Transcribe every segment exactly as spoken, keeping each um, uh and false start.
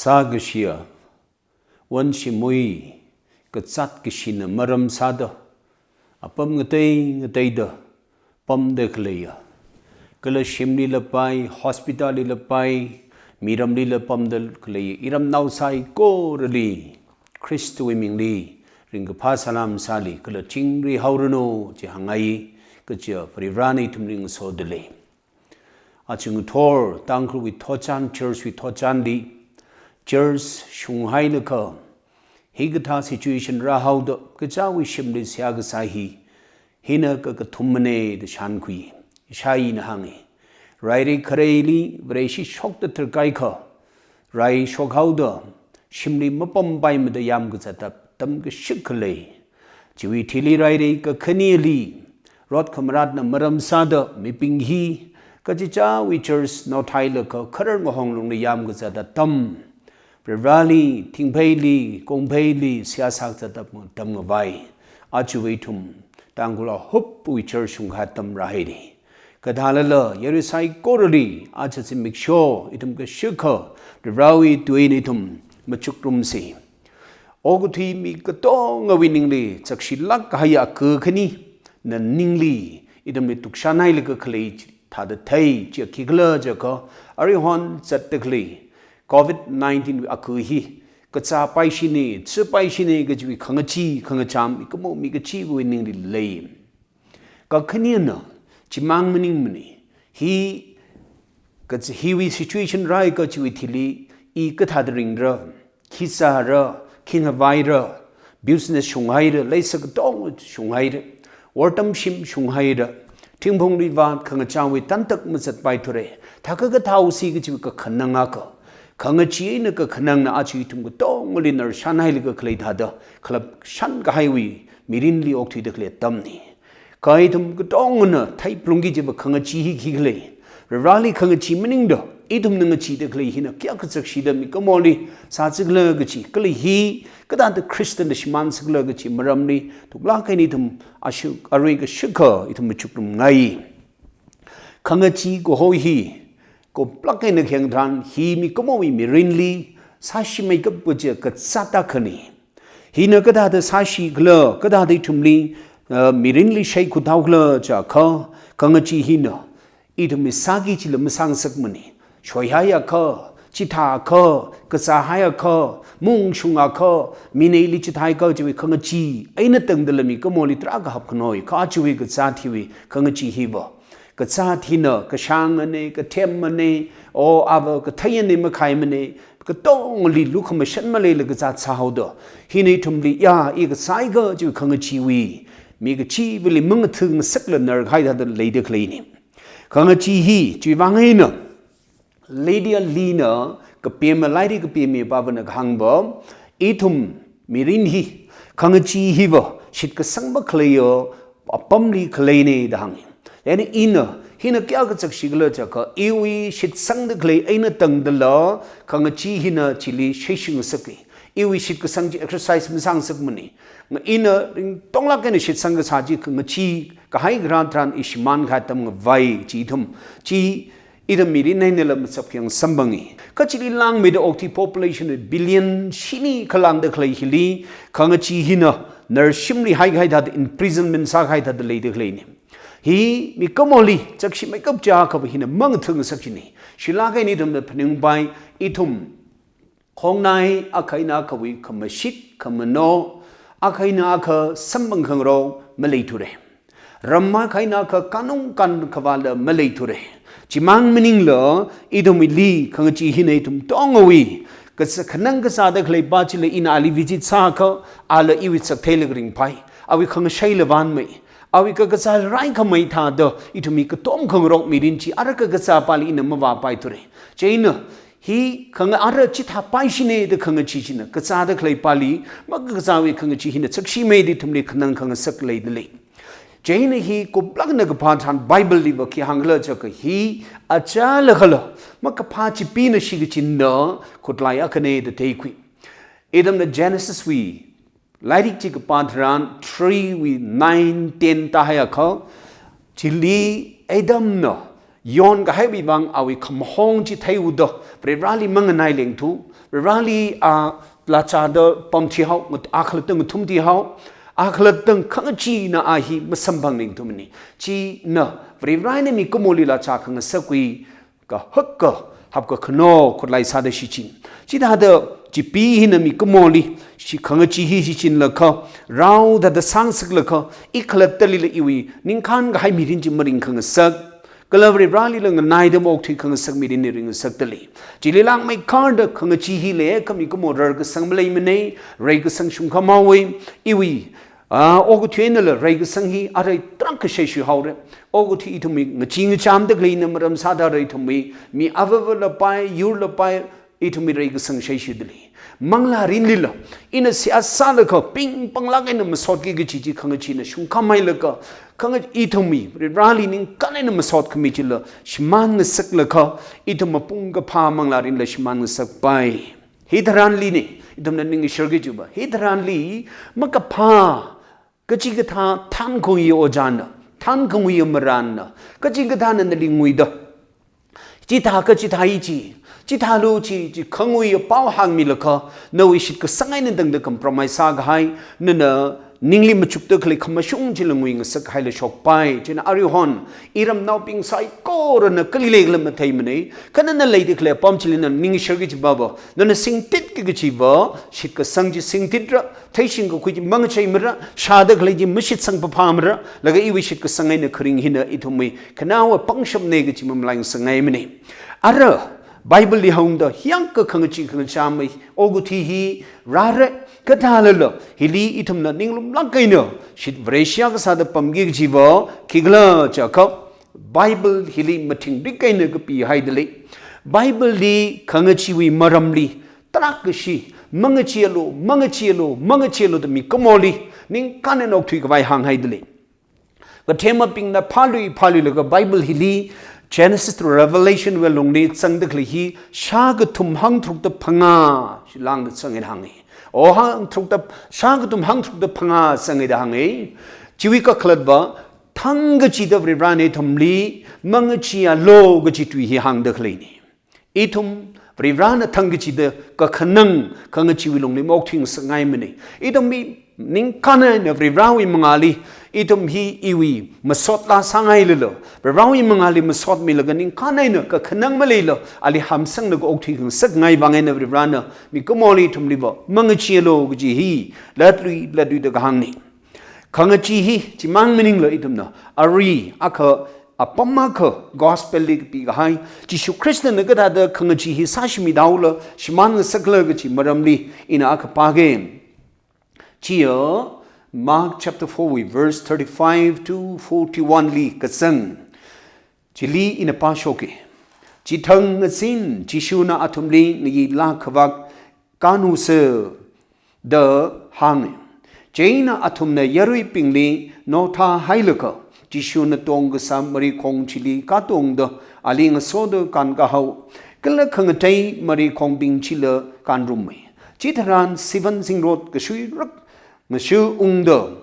Sākashiya, wanshimui, kazāt kashina maram sāda, apam ngatei ngateida pamda khaleiya, kala shimlila pai, hospital lila pai, miramlila pamda khaleiya iramnao saikorali Khristawui mingli ringkaphā salam sāli, kala chingri haoranu chi hāngngai, kaja Varivarana ithumli ngasodalei. Aja ngathor Tangkhulwui thotchan, church wui thotchanli, church shunghailakha hikathā situation rāhaoda kachāwui shimli seihā kasā hi, hina kakathumana da shānkhui. Ishāna hānga, rairei khareili Vareshi shokta tharkaikha, rai shokhaoda shimli mapampaimada yāmkazat atam kashikka lei. Chiwui thili rairei kakhaneli, rot khamaratna maram sāda mibing hi kachichāwui church nothailaga kharar ngahonglungli yāmkazat atam, Varivarali, thingpheili, kongpheili seihā sākazat atam ngavai. Aja ithum Tangkhul ahupwui church shungkahai atam rāhaira. Kathālala yarui saikorali aja zimiksho ithum kashikha Varivarawui tuina ithum machukrumsa. Okathui mi katongawui ningli chakshilāk kahaiya aka khanina ningli ithumli tukshanhailaga khalei thāda thei, chiya khikhala jiakha, aruihon zatda khalei covid nineteen wui aka hi kazā paishina, chi paishina kajiwui khangachee khangacham mikumo mi kachiva̱wui ningli lei. Kakhanina, chimang maningmana. Hi, kaja hiwui situation rāi kajiwui thili, i kathāda ringra, khi sāra, khi ngavaira, business shunghaira, leisa katong shunghaira, wortamshim shunghaira, thingphung rivat khangachāwui tantak mazatpaithura, thākha kathāosi kajiwui kakhanang akha, khangachee eina kakhanangna aja ithum katongali narshanhailaga khalei thāda, khalap shankahaiwui mirinli okthuida khalei atamna. Kha ithum katongana theiplungki kajiva khangachee hi khikhala, Varivarali khangachee maningda ithumna ngacheeda khalei hina kayākha chakshida mikumoli sāchikhala kaji, kala hi kathāda Christian da shimānchikhala kaji maramli thuklāk eina ithum ashuk arui kashikha ithum machukrumngai. Khangachee kaho hi kuplāk eina khayang tharan hi mikumowui mirinli sāshimeikap kaja kazāt akhana. Hina kathāda sāshikhala, kathāda ithumli, uh, mirinli shaikhut haokhala jiakha, khangachee hina ithumwui sāki chila masāngasakmana. Shoihaiakha, chithāakha, kazāhaiakha, maungshungakha, mina ili chithāakha chiwui khangachee eina tangdala mikumoli tarākha hapkhanoi, kha chiwui kazāt hiwui khangachee hiva, kazāt hina kashāngana, kathemmana, o ava katheiyana makhaimana, katongali lukhamashan maleila kazāt sāhaoda, hina ithumli ya, i kazāakha chiwui khangacheewui mi kachivali mangathangasakla narhai thāda leida khaleina. Khangachee hi chiwui vang eina Lydia Lee na kapema, lairik kapema pāvana kahāngva, ithum mirin hi khangachee hiva shitkasang makhaleiya apamli khaleina da hānga. Chieina ina hina kayākha chakshikhala jiakha, iwui shitsangda khalei eina tangdala khangachee hina chili shaishingasaka. Iwui shitkasang chi exercise masāngasakmana. Nga ina ringtonglāk eina shitsang kasā chi khangachee kahai kharā tharan i shimānkahai atam ngavai chi ithum, chi ithum mirin einala machap khayang samphanga. Kha chili langmeida okathui population billion shini khalāngda khalei hili, khangachee hina narshimli haikahai thāda, imprisonment sākahai thāda leida khaleina. Hi mikumoli chakshimeikap jiakhava hina mangathangasak china. Chilāk eina ithumna phaningpai, ithum khongnai akha eina akhawui khamashit khamano, akha eina akha samphang khangarok maleithura. Ram akha eina akha kanung kankhavāla maleithura. Chimang maningla, ithumwuili khangachee hina ithum katongawui kazā, khanang kazāda khaleipa chila ina ali visit sāakha, ala iwui chak theilaga ringphai, awui khangashaila vānmei, awui kakazā raikhamei thāda ithumwui katom khangarok mirin chi ara kakazāpali ina mavāpaithura. Chieina hi khanga ara chithāpaishina da khangachee china kazāda khaleipali makakazāwui khangachee hina chakshimeida ithumli khanang khangasak leidalei. Chieina hi kuplākna kaphā tharan Bible liva khi hāngkhala jiakha, hi achālakhala makaphā chipee eina shikachinna khutlai akhana da theikhui. Ithumna Genesis wui lairik chi kapā tharan three wui nine, ten tāhaiakha, chili Adamna yonkahaiwui vang awui khamahong chi theiuda, Varivarali manganai lengthu, Vareli a lachāda pamthihao, ngat-, a khalatta ngathumthihao, a khalatta khangachee eina a hi masamphang ringthumana. China Varena mikumoli lachā khangasakwui kahaka hapkakhano khutlai sāda shichin. Chithāda chipi hina mikumoli shi khangachee hi shichinlaga, rao thāda sāngasaklaga, i khalattalila iwui ningkhan kahai mirin chi maringkhangasak, kala Varelila nganaida maokthui khangasak mirin eina ringngasakdalei. Chili langmeikharda khangachee hi leiakha mikumo rarkasang maleimana, reikasang shungkhamhaowa, iwui, ah, okathui einala reikasang hi arui tarākha sheishihaora. Okathui ithumwui ngachee ngachamda khaleina maram sāda arui ithumwui mi avāva lapai, yur lapai, ithumwui reikasang sheishidalei. Manglārinlila, ina seihā sālaga ping panglāk eina masotki kaji chi khangacheena shungkhamhailaga, khanga ithumwui Vareli ningkhan eina masot khami chila shimānngasaklaga, ithum apong kaphā manglārinla shimānngasakpai. Hitharanlina, ithumna ningshir kajiva, hitharanli makaphā kachikathā thānkhanguiya ojāna, thānkhanguiya marānna, kachikathāna nali nguida, chithā kachithā hi chi, chithālu chi, chi khanguiya pao hāngmilaga, nawui shitkasang eina tangda compromise sākahai, nana ningli machukda khalei khamashung chila nguingasak kahaila shokpai. China aruihon iramnaobing saikorana kali leikhala matheimana, kha nana leida khalei apam chili nana ningshir kajivava, nana singtitki kajiva, shitkasang chi singtitra, theishing kakhui chi mangacheimara, shāda khalei chi mashitsang paphāmara, laga iwui shitkasang eina kharing hina ithumwui khanaowa pangshapna kaji mamalai ngasangngaimana. Ara, Bibleli hāngda hiyākha khangachee khangacham mai okathui hi rāra, kathālala, hili ithumna ninglumlāk eina shit Vareshi akha sāda pamki kajiva, khikhala jiakha, Bible hili mathingrik eina kapihaidalei. Bibleli khangacheewui maramli tarākha shi, mangacheealu, mangacheealu, mangacheealu da mikumoli ningkhan eina okthui khavai hānghaidalei. Kathemabingna phālui phāluilaga Bible hili Genesis to Revelation wui lungli zangda khalei hi shākathum hangtharukda phangā, shilāngda zanga da hānga. O hangtharukda, shākathum hangtharukda phangā zanga da hānga. Chiwui kakhalatva, thangkachida Varena ithumli mangacheealu kaji tui hi hāngda khaleina. Ithum Varena thangkachida kakhanang khangacheewui lungli maokthui ngasangngaimana. Ithum hi ningkhan eina Varewui mangāli, ithum hi iwui masotlā sāngailala, Varewui mangāli masotmilaga ningkhan eina kakhanang maleila, ali hamsanglaga okthui khangasakngai vang eina Varena mikumoli ithumliva mangacheealu kaji hi latlui latluida kahāngna. Khangachee hi chimang maningla ithumna arui akha, apam akha gospelli kapi kahai, Jishu Khristana kathāda khangachee hi sāshimida haola, shimānngasakla kaji maramli ina akha pāga. Chiya Mark chapter four wui verse thirty-five to forty-one li kazang. Chili ina pāshoka. Chithang ngazin Jishuna athumli ngayilāk khavāk kānusa da hānga. Chieina athumna yaruibingli nothāhailaga, Jishuna tongkasā marikhong chili kātongda ali ngasoda kānkahao. Kala khangatei marikhongbing chila kānrumma. Chitharan sivan zingrot kashuirak ngashu ungda,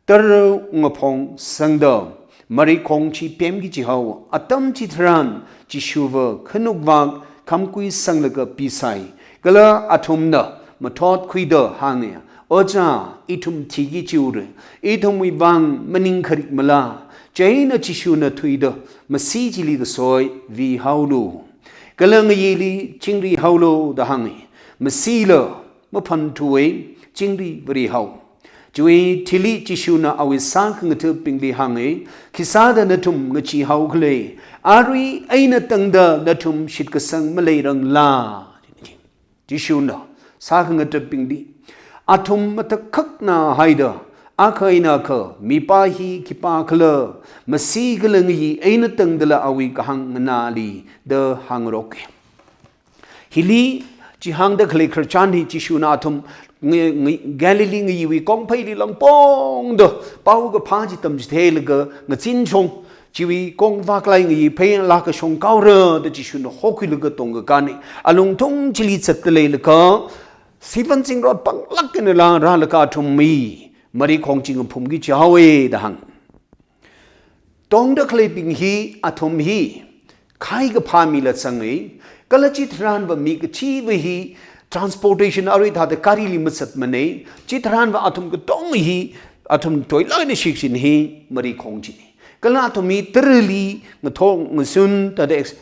tara ungaphong sangda, marikhong chi pemki chihao. Atam chitharan Jishuva khanukvāk khamkui sanglaga pisai. Kala athumna mathotkhuida hānga, Ojā, ithum thiki chiura, ithumwui vang maning kharikmala? Chieina Jishuna thuida, Masi chili kasoi vihaolu, kala ngayili chingrihaolu da hānga. Masila maphanthua, chingri varihao. Chiwui thili Jishuna awui sākhangathabingli hānga, Khisāda nathum ngacheehaokhala? Arui eina tangda nathum shitkasang maleirangla? Jishuna sākhangathabingli, athum matakhakna haida, akha eina akha, Mipā hi khipākhala, Masi kala ngayi eina tangdala awui kahāng nganāli da hāngroka. Hili chi hāngda khalei khararchan hi Jishuna athum ngi-, ngi-, Galilee ngayiwui kongpheili langpongda paokaphā chi tamchitheilaga ngazin chong, chiwui kongvā khalei ngayi phei lākashong kaora da Jishuna hokhuilaga tongkakāna. Alungthung chili zatda leilaga, sivan zingrot panglāk eina lāngrālaga athumwui marikhong chi ngaphumki chihaowa da hānga. Tongda khaleibing hi, athum hi, khai kaphā mila zanga, kala chitharanva mi kachiva hi, transportation arui thāda garili mazatmana. Chitharanva athum katonga hi, athum toilaina shikchin hi marikhong china. Kala athum hi tarali ngathor ngasun thāda ex-,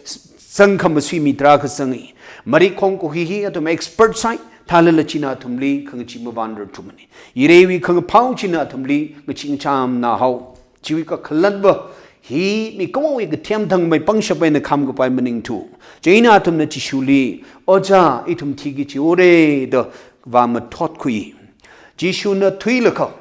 zangkhamasui mi tarākha zangi. Marikhong kahui hi athum expert sai, thālala china athumli khangachee mavānrarthumana. Yireiwui khangaphao china athumli ngachee ngachamna hao. Chiwui kakhalatva hi mikumowui kathem thangmei pangshap eina khamkapai maningthu. Chieina athumna Jishuli, "Ojā, ithum thiki chiura," da vāmathotkhui. Jishuna thuilakha,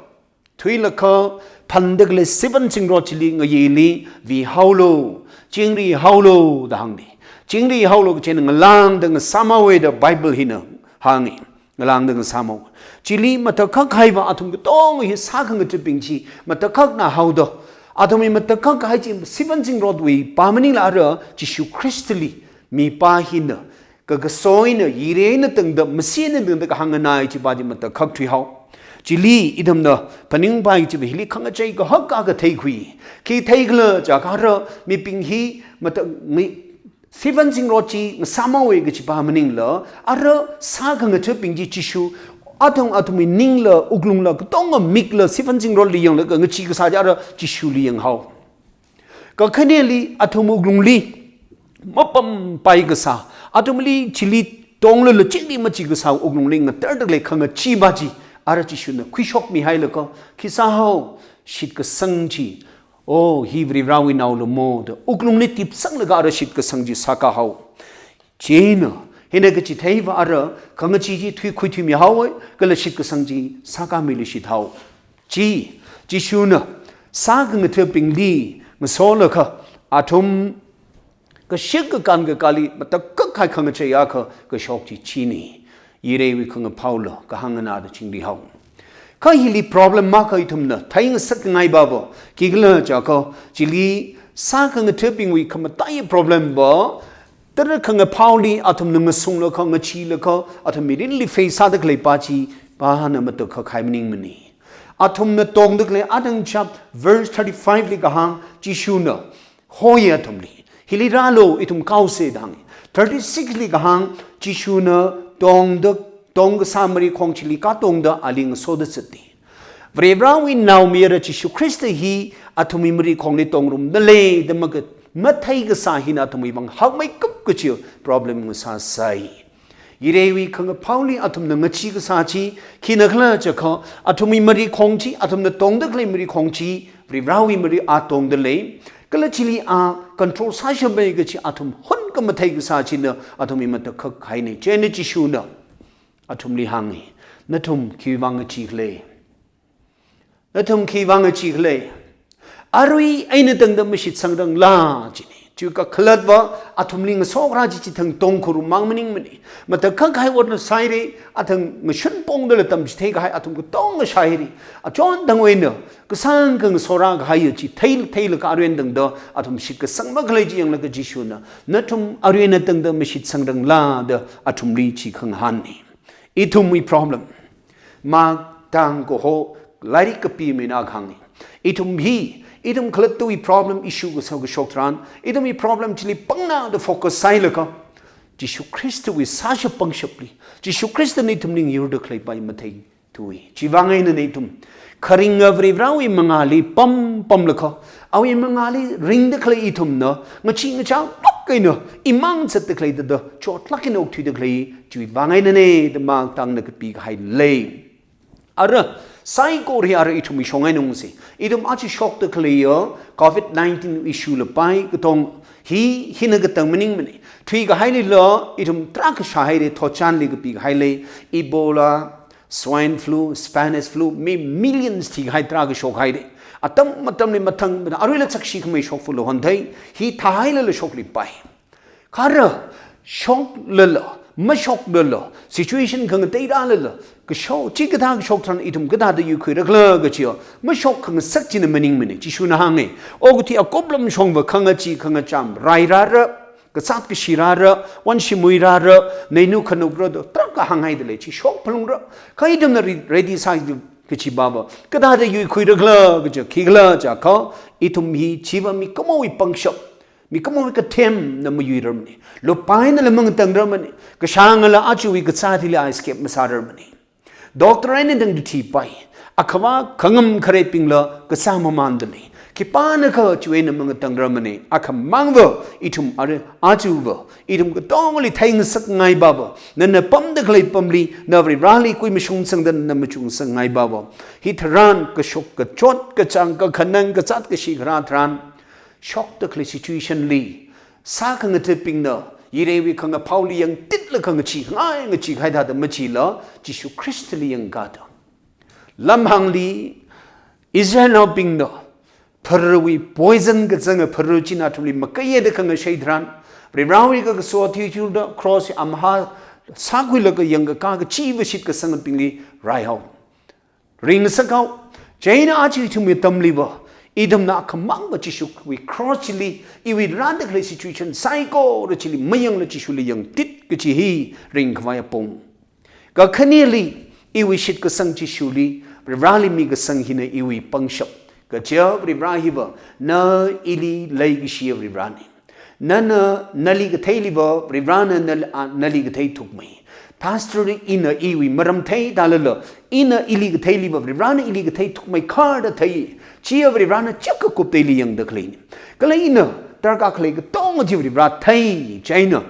thuilakha, phandakhalei sivan zingrot chili ngayili, "Vihaolu, chingrihaolu," da hāngna. "Chingrihaolu," kachi eina ngalāngda ngasāmhaowa da Bible hina hānga. Ngalāngda ngasāmhao. Chili matakhak kahaiva athum katonga hi sākhangathabing chi matakhakna haoda. Athumwui matakhak kahai chi sivan zingrotwui pā maningla ara Jishu Khristali mipā hina, kakaso eina, yirei eina tangda, masi eina tangda kahāng nganai chiva chi matakhak thuihao. Chili ithumna phaningpai chiva hili khangachei kahak akha theikhui. Khi theikhala jiakha ara mibing hi mata-, ngi-, sivan zingrot chi ngasāmhaowa kachi pā maningla, ara sākhangathabing chi Jishu, athum athumwui ningla, wuklungla, katonga mikla sivan zingrotli yanglaga ngachee kasā chi ara Jishuli yanghao. Kakhaneli athum wuklungli mapampai kasā, athumli chili tonglala chingri machee kasā wuklungli ngatardakhalei khangacheeva chi ara Jishuna khuishokmihailaga, "Khi sāhao, shitkasang chi, oh, hi Varivarawui naola mo," da wuklungli tipsanglaga ara shitkasang chi sākahao. Chieina, hina kachitheiva ara khangachee chi thuikhuithuimihaowa, kala shitkasang chi sākhamilui shithao. Chi, Jishuna sākhangathabingli ngasolaga athum kashik kakān kakāli matakhak kahai khangachei akha kashok chi china. Yireiwui khangaphaola kahāng nganāda chingrihao. Kha hili problem makha ithumna theingasak ngai babo. Khikhala jiakha, chili sākhangathabingwui khamataiya problemva, tara khangaphaoli athumna ngasunglaga, ngacheelaga, athum mirinli face sādakhalei pā chi, pāna matakhak kahai maningmana. Athumna tongdakhalei athang chap, verse thirty-five li kahāng, Jishuna hoi athumli, "Hili rālu, ithum kaosa," da hānga. Thirty-six li kahāng, Jishuna tongda, tongkasā marikhong chili katongda ali ngasoda zatna. Varivarawui naomayara Jishu Khrista hi athumwui marikhongli tongrumda lei da maka-, mathei kasā hina athumwui vang hakmeikap kachi problem ngasāsai. Yireiwui khangaphaoli athumna ngachee kasā chi, khinakhala jiakha, athumwui marikhong chi, athumna tongdakhalei marikhong chi, Varivarawui mari a tongda lei. Kala chili a control sāshappai kachi athum hun kamathei kasā china athumwui matakhak kahaina. Chieina Jishuna athumli hānga, "Nathum khiwui vang ngacheekhala? Nathum khiwui vang ngacheekhala? Arui eina tangda mashitsangrangla?" china. Chiwui kakhalatva athumli ngasokra chi chithang tongkhurummang maningmana. Matakhak kahai otna sāhaira, athang ngashun pongdala tamchithei kahai athum katonga shāhaira. Achon thangwui eina kasāngkha ngasorā kahai chi thei, theilaga arui eina tangda athum shitkasang makhalei chi yanglaga Jishuna, "Nathum arui eina tangda mashitsangrangla?" da athumli chi khangahānna. Ithumwui problem. Mark tang kaho lairik kapimina kahāngna. Ithum hi, ithum khalattawui problem issue kasā kashok tharan, ithumwui problem chili pangna da focus sāhailaga, Jishu Khristawui sāshap pangshapli, Jishu Khristana ithumli yurdakhalei pā hi matheithui. Chiwui vang eina ithum kharinga Varivarawui mangāli pam, pamlaga, awui mangāli ringdakhalei ithumna, ngachee ngachālāk eina, imang zatdakhalei thāda, chotlāk eina okthuidakhalei, chiwui vang einana da Mark tangna kapi kahai lei. Ara, saikora ara ithumwui shong eina ungsa. Ithum aja shokdakhaleiya, covid nineteen issue lapai, katong hi, hina katang maningmana. Thuikahailila, ithum tarākha shāhaira, thotchanli kapi kahai lei, Ebola, swine flu, Spanish flu, mi millions thikahai tarākha shokhaira. Atam atamli mathang, aruila sakshi khamei shokfala honthei, hi thāhailala shoklipai. Kha ara, shoklala, mashoklala, situation khangatei rālala, kashok, chikathā kashok tharan ithum kathāda yuikhuirakhala kachiya, mashok khangasak china maningmana, Jishuna hānga. Okathui akuplam shongva khangachee khangacham, rai rāra, kazāt kashi rāra, wanshimui rāra, neinu khanukra da, tarākha hānghaida lei, chi shok phalungra. Kha ithumna re-, ready sāki kachi baba, kathāda yuikhuirakhala kachiya, khikhala jiakha, ithum hi chiva mikumowui pangshap, Mikumowui kathem na mayuirarmana. Lupā einala mangatangrarmana. Kashāngala aja iwui kazāt hili escape masārarmana. Doctor eina tangda thipai. Akhava khangam khareibingla kazā mamāndalei. Khipānakha chiwui eina mangatangrarmana. Akhamangva ithum are ajuva ithum katongali theingasakngai bava, nana pamda khalei pamli, na Varivarali kuimashung sangda nana machuk ngasakngai bava, hitharan kashok kachot kachāng kakhanang kazāt kashi kharā tharan, shokda khalei situation li, sākhangathabingna, yireiwui khangaphaoli yangtitlaga ngacheekhangai ngacheekahai thāda macheela, Jishu Khristali yangkāda. Lamhāngli Israelnaobingna Pharaohwui poison kazanga Pharaoh china athumli makayeda khangashei tharan, Varivarawui kakaso athishurda cross amahā sākhuilaga yangkakā kachiva shitkasangbingli raihao, ringsakhao. Chieina aja ithumwui atamliva, ithumna akhamangva Jishuwui cross chili, iwui rāda khalei situation saikora chili mayangla Jishuli yangtit kachi hi ringkhavai apong. Kakhaneli, iwui shitkasang Jishuli, Varivarali mikasang hina iwui pangshap. Kaja Varivara hiva, na ili leikashiya Varivarana. Nana nali katheiliva, Varivarana nal-, a, nali kathei thukmei. Pastor ina iwui maram theidalala, ina ili katheiliva, Varivarana ili kathei thukmei kharda thei. Chiya Varivarana chiyākha kupta ili yangda khaleina. Kala ina, darkar khalei katonga chi Varivara thei, chieina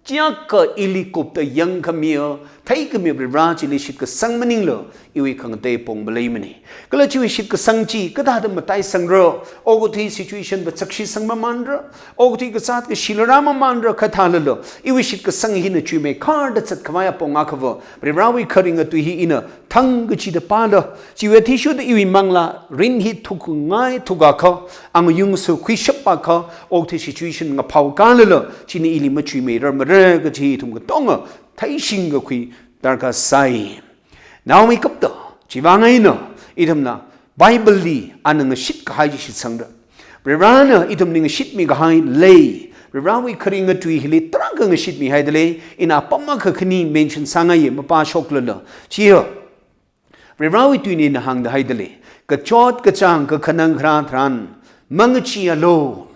chiyākha ili kupta yangkhamiya, theikhamiya Varivara chili shitkasang maningla, iwui khangatei apong maleimana. Kala chiwui shitkasang chi, kathāda mataisangra, okathui situation va chakshi sangmamānra, okathui kazāt kashila rāmamānra, kathālala, iwui shitkasang hina chuimei kharda zatkhavai apong akhava, Varivarawui kharinga tui hi ina thang kachida pāla, chiwui athishurda iwui manglārin hi thukkhangai thukakha, angayung sākhuishapakha, okathui situation ngaphao kalala, china ili machuimeirarmara kachi ithum katonga theishingkakhui darkar sai. Naomeikapta, chiwui vang eina, ithumna Bible li ana ngashitkahai chi shitsangra. Varivarana ithumli ngashitmikahai lei. Varivarawui kharinga tui hili tarākha ngashitmihaidalei, ina apam akha khani mention sāngaiya mapāshoklala. Chiya, Varivarawui tuina hāngda haidalei. Kachot kachāng kakhanang kharā tharan, mangacheealu.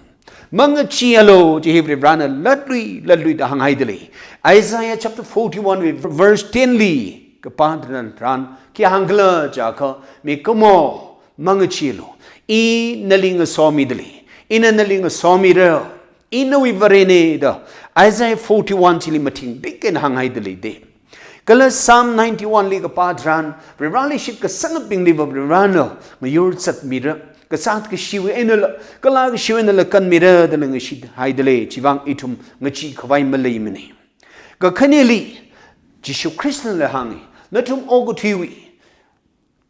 Mangacheealu, chi hi Varivarana latlui, latluida hānghaidalei. Isaiah chapter forty-one verse ten li, kapā tharan tharan, khi hāngkhala jiakha, mikumo, mangacheealu. I nali ngasomidalei. Ina nali ngasomira. I nawui Varena da, Isaiah forty-one chili mathingrik eina hānghaidalei de. Kala Psalm ninety-one li kapā tharan, Varivarali shitkasangbingliva Varivarana ngayur zatmira, kazāt kashiwui einala, kala kashiwui einala kanmira da ngashithaidalei, chiwui vang ithum ngacheekhavai maleimana. Kakhaneli, Jishu Khristala hānga, nathum okathuiwui,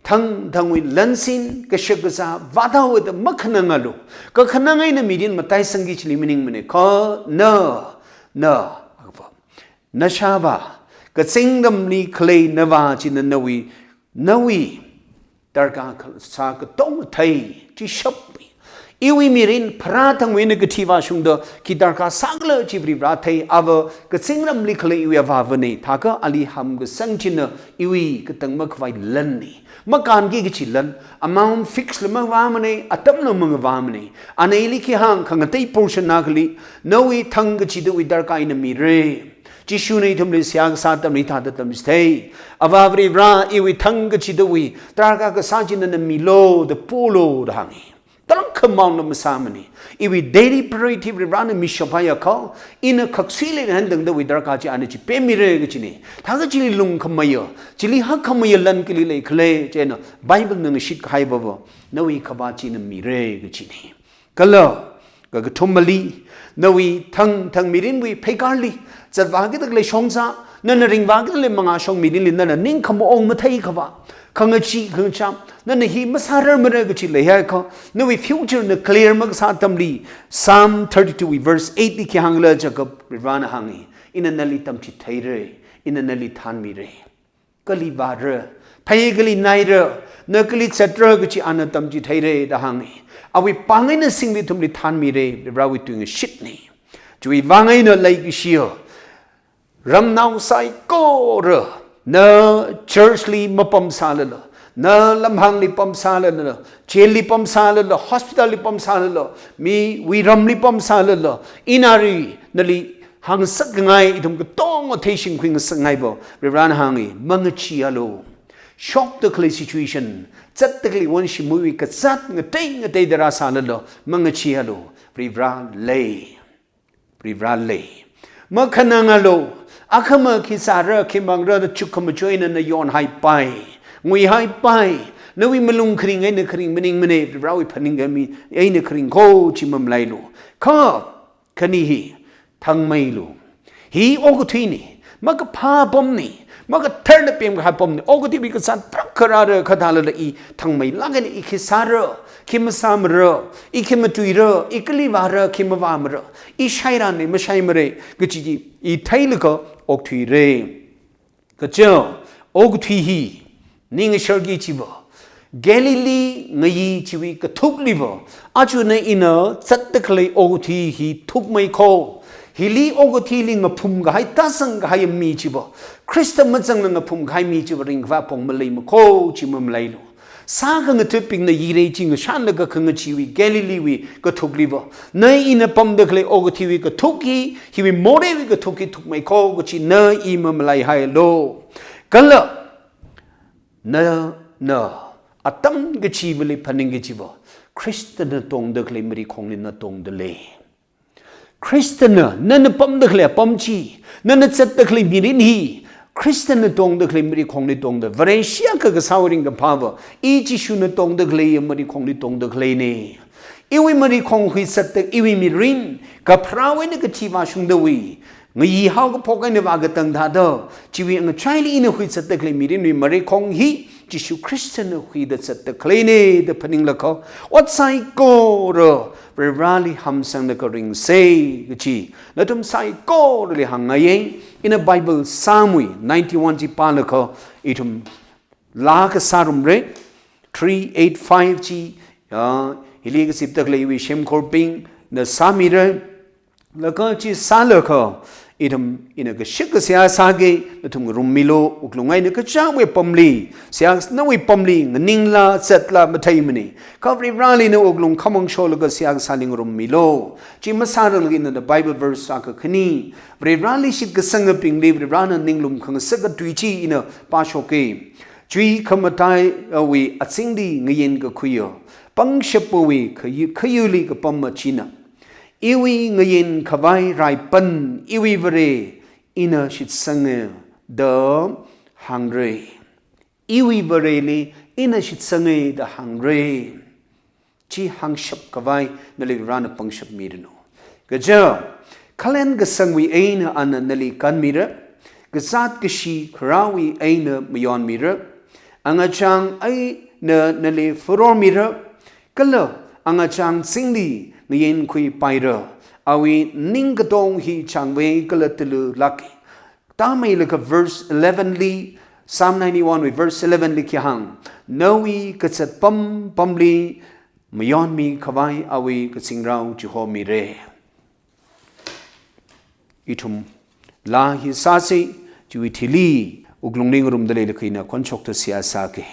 thangthangwui lansin, kashakazā, vāthaoda makhanangalu. Kakhanang eina mirin mataisangki chili maningmana. Kha na, na, akva, nashāvā, kazingramli khalei navā china nawui, nawui darkar kasā katonga thei, chi shapmi. Iwui mirin pharāthangwui eina kathi vāshungda khi darkar sākhala chi Varivara thei, ava kazingramli khalei iwui avāvana, thākha ali hamkasang china iwui katang makhavai lanna. Makānki kachi lan, amount fix la mavāmana, atamla mavāmana. Ana ili khi hāng khangatei portion akhali, nawui thang kachidawui darkar ina mira. Jishuna ithumli seihā kasā atamli thāda tamchithei. Avā Varivara, iwui thang kachidawui darkar kasā chi nana milu da polu da hānga. Tarākha amount la masāmana. Iwui daily priority Varivarana mishap haiakha, ina khaksui leida hāngtangdawui darkar chi ana chi pemmira kachina. Thākha chili lungkhameiya, chili hakkhameiya lan kali leikhala, chieina Biblena ngashitkahai vava, nawui khavāt china mira kachina. Kala, kakathumali, nawui thangthang mirinwui pheikārli zatvākida khalei shongza, nana ringvākida khalei mangāshong mirinli nana ningkhamaong matheiakhava, khangachee khangacham, nana hi masārarmara kachi leihaiakha, nawui future na clear makasā atamli, Psalm thirty-two verse eight li khi hāngkhala jiakha Varivarana hānga, ina nali tamchitheira, ina nali thānmira. Kali vāra, phei kali naira, na kali zatra kachi ana tamchitheira da hānga. Awui pāng eina singli ithumli thānmira, Varivarawui tuingashitna. Chiwui vang eina leikashiya ramnao saikora, na church li mapamsālala, Na lamhāngli pamsālala, jail li pamsālala, hospital li pamsālala, miwui ramli pamsālala, ina arui nali hāngsakngai ithum katonga theishingkhui ngasakngaiva, Varivarana hāngi, mangacheealu. Shokda khalei situation, zatda khalei wonshimwui kazāt ngatei ngateida rāsālala, mangacheealu. Varivara lei. Varivara lei. Makhanangalu, akhama khi sāra, khi mangra da chukkhamajoina na yonhaipai, nguihaipai, nawui malung kharing eina kharing maningmana, Varivarawui phaningkhami eina kharing kho chi mamalailu. Kha, khani hi, thangmeilu. Hi okathuina, makaphā apamna, makatharna pemkahai apamna, okathuiwui kazāt tarākha rāra kha thālala i thangmeilāk eina i khi sāra, khi masāmara, i khi matuira, i kali vāra, khi mavāmara, i shairana, mashaimara, kaji chi i theilaga okthuira. Kaja, okathui hi, ningasharki chiva, Galilee ngayi chiwui kathukliva, aja na ina zatda khalei okathui hi thukmei kho, hili okathuili ngaphumkahai, tāzangkahai mi chiva, Khrista mazangla ngaphumkahai mi chiva ringkaphā apong maleima kho chi mamalailu. Sākhangathabingna yirei chi ngashanlaga khangacheewui Galileewui kathukliva, na ina pamda khalei okathuiwui kathuk hi, hiwui moreiwui kathuk hi thukmei kho kachi na i mamalaihailu. Kala, na, na, atam kachivali phaningki chiva, Khristana tongda khalei marikhongli na tongda lei. Khristana, nana pamda khalei apam chi, nana zatda khalei mirin hi, Khristana tongda khalei marikhongli tongda, Vareshi akha kasāwui ringkaphāva, i Jishuna tongda khalei marikhongli tongda khaleina. Iwui marikhong huizatda, iwui mirin, kapharāwui eina kathi vāshungdawui, ngayi haokaphok eina vākatang thāda, chiwui ngachaili ina huizatda khalei mirinwui marikhong hi, Jishu Khristana huida zatda khaleina da phaninglaga, ot saikora Varivarali hamsanglaga ringsa kachi, nathum saikorali hāngngaiya. Ina Bible Psalm wui ninety-one chi pālaga, ithum laa kasā ngarumra, three eight five chi, ya, hili kazipda khaleiwui shimkhurbingna sāmira, laga chi sālaga, ithum ina kashik kasā seihā sāki, nathum ngarummilu, wuklung eina kachāwui apamli, seihā, nawui apamli, nganinglā, zatla, matheimana. Kha Varivarali na wuklung khamong sholaga seihā kasāli ngarummilu. Chi masāranglaga ina Bible verse akha khani, Varivarali shitkasangabingli, Varivarana ninglum khangasak katui chi ina pāshoka. Chui khamataiwui azingli ngayin kakhuiya, pangshapwui khayu-, khayuli kapama china, iwui ngayin khavai raipan, iwui Vare ina shitsanga da hāngra. Iwui Vareli ina shitsanga da hāngra. Chi hāngshap khavai nali Varena pangshap miranu. Kaja, khalen kasangwui eina ana nali kanmira, kazāt kashi kharāwui eina mayonmira, angachāng eina nali furormira, kala angachāng azingli ngayinkhuipaira, awui ning katong hi changvei kala talu lāka. Tāmeilaga verse eleven li, Psalm ninety-one wui verse eleven li khi hāng, nawui kazat pam pamli mayonmi khavai awui kazingrao chihomira. Ithum laa hi sāsa, chiwui thili wuklungli ngarumda leilaga ina khonshokta seihā sāka.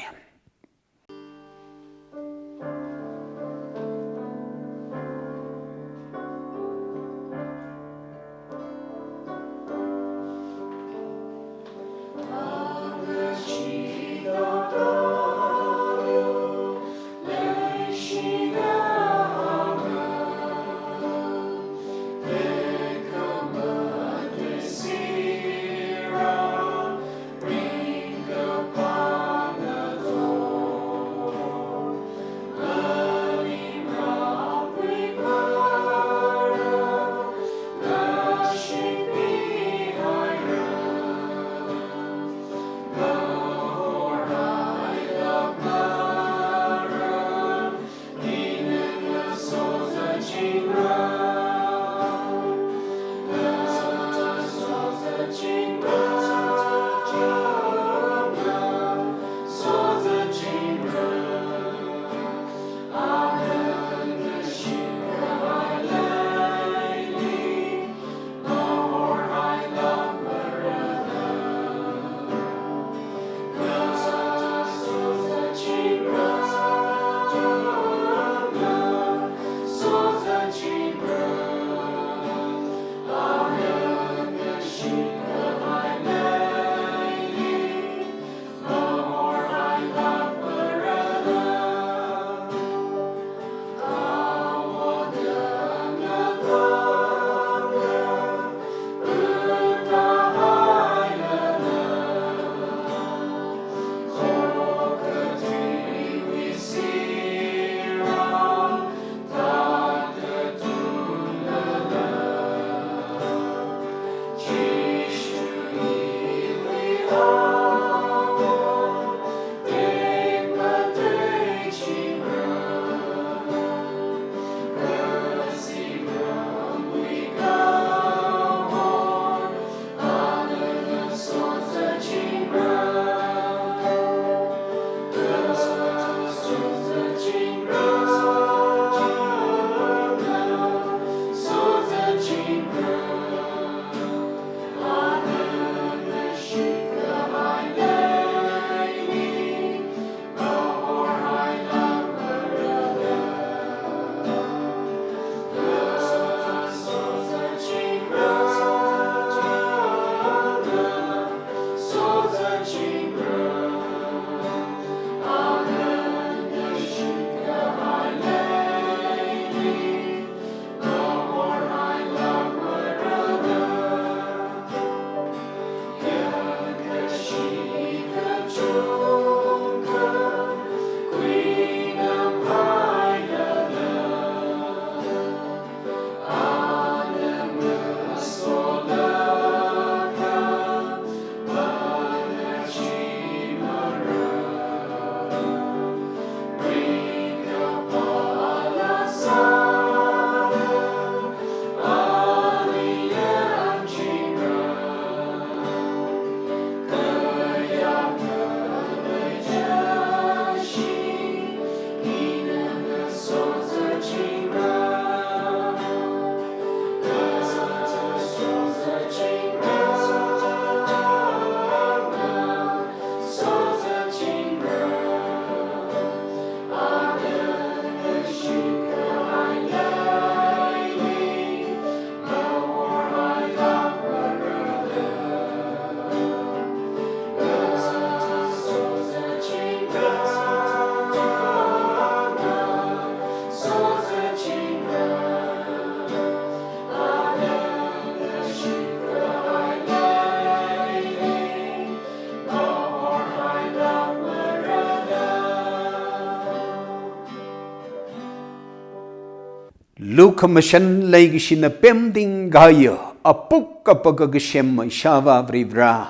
Lukhamashan leikashina pemting kahaiya, apuk apaka kasem Ishāvā Varivara,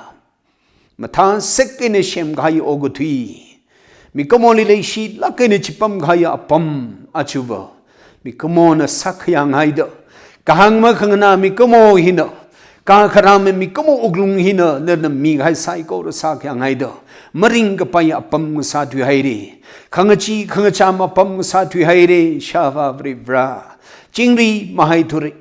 mathāsek eina semkahai okathui, mikumoli leishilāk eina chipamkahai apam achuva, mikumona sākhayānghaida, kahāng makhanganā mikumo hina, kakharam mikumo wuklung hina nana mikahai saikora sākhayānghaida, maringkapai apam ngasāthuihaira, khangachee khangacham apam ngasāthuihaira, Ishāvā Varivara. Chingri mahaithura,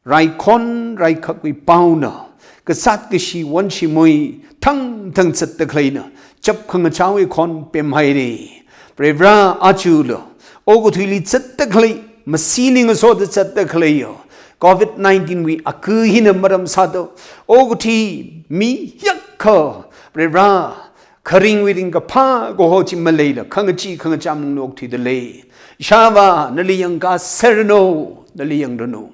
raikhon raikhakwui paona, kazāt kashi wonshimui thangthang zatda khaleina, chap khangachāwui khon pemhaira. Varivara, achula okathuili zatda khalei, masili ngasoda zatda khaleiya covid nineteen wui aku hina maram sāda, okathui mi hiyākha, Varivara, kharingwui ringkaphā kaho chi maleila, khangachee khangacham lungli okthuida lei. Ishāvā, nali yangkāserranu, nali yangranu.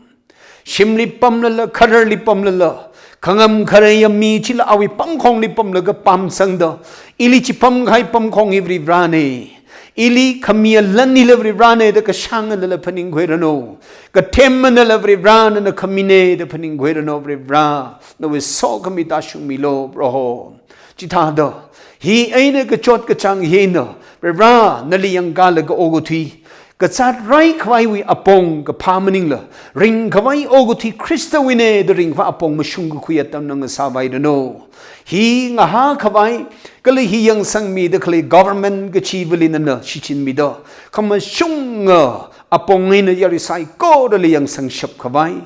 Shimli pamlala, khararli pamlala, khangam khareiya mi chila awui pamkhongli pamlaga pamsangda, ili chipamkahai pamkhong hi Varivarana, ili khamiya lan hila Varivarana da kashānganala phaningkhuiranu, kathemmanala Varivara nana khamina da phaningkhuiranu. Varivara, nawui sokhami tāshungmilu Proho. Chithāda, hi eina kachot kachāng hi eina, Varivara, nali yangkālaga okathui, kazāt raikhavaiwui apong kaphā maningla, ringkhavai okathui Khristawuina da ringphā apong mashung kakhui atam ngasāvairanu. Hi ngahānkhavai, kala hi yangsangmida khalei government kachivali nana shichinmida, khamashunga apong eina yarui saikorali yangsangshapkhavai,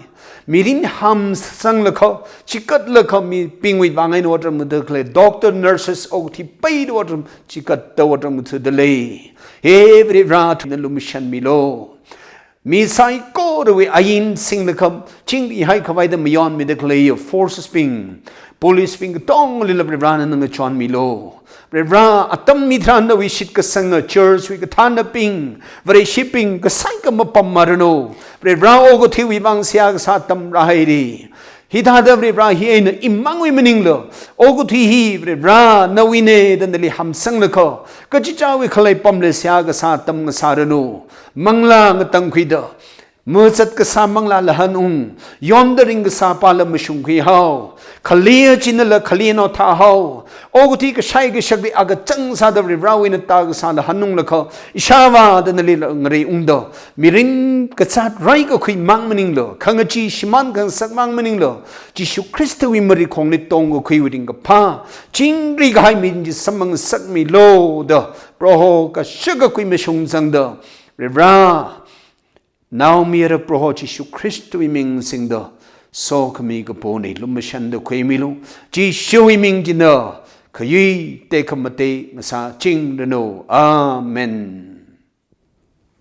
mirin hamsanglakha, chikatlakha mibingwui vang eina otram ngathā khalei doctor, nurses, okathui peida otram, chikatta otram ngathāda lei. He Varivara, thuna lumashanmilu. Mi saikorawui ain singlakha, chingri haikhavaida mayonmida khaleiya forces bing, police bing katongalila Varivara nana ngachonmilu. Varivara, atam hitharan nawui shitkasanga church wui kathānnabing, Vareshibing, kasai ka mapammaranu. Varivara, okathuiwui vang seihā kasā atam rāhaira. Hithāda Varivara, hi eina imangwui maningla, okathui hi Varivara nawuina da nali hamsanglakha, kachichāwui khalei pamla seihā kasā atam ngasāranu. Manglā ngatangkhuida, mazat kasā manglāla hanung, yonda ring kasā pāla mashungkhuihao, khali achinala khalinao thāhao, okathui kashai kashakli akachang sāda Varivarawui eina tā kasāla hanunglakha, Ishāvā da nalila ngareiungda, mirin kazāt raikakhui mang maningla, khangachee shimān khangasak mang maningla, Jishu Khristawui marikhongli tongkakhuiwui ringkaphā, chingri kahai mirin chi samphangngasakmilu da, Proho kashakakhui mashungzangda, Varivara, naomayara Proho Jishu Khristawui ming singda, sokhami kapona, lumashanda khuimilu. Jishuwui ming china khayui tekhamatei ngasāchingranu. Amen.